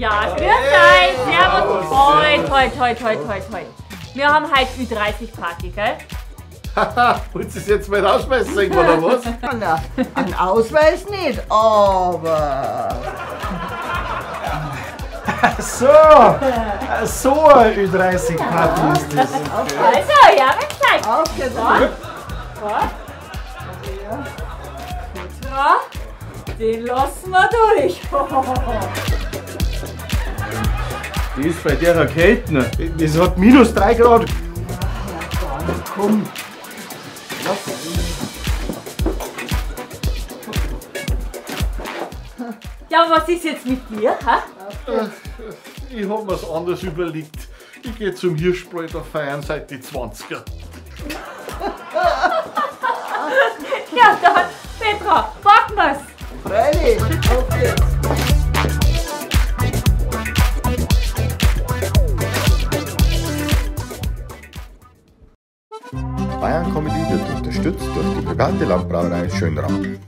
Ja, grüß euch, servus. Toi, toi, toi, toi, toi, toi. Wir haben heute Ü30-Party, gell? Haha, wollt ihr es jetzt mal rausschmeißen, oder was? Na, einen Ausweis nicht, aber... So, so eine Ü30-Party ist das. Also, ja, Zeit. Auf geht's. Petra, den lassen wir durch. Die ist bei der Raketen. Das hat -3 Grad. Ja, dann komm. Lass ihn. Ja, was ist jetzt mit dir? Ha? Ich hab mir's anders überlegt. Ich geh zum Hirschbräu, da feiern seit die 20er. Ja, dann, Petra, packen wir's. Freilich, auf geht's. Bayern Comedy wird unterstützt durch die private Landbrauerei Schönram.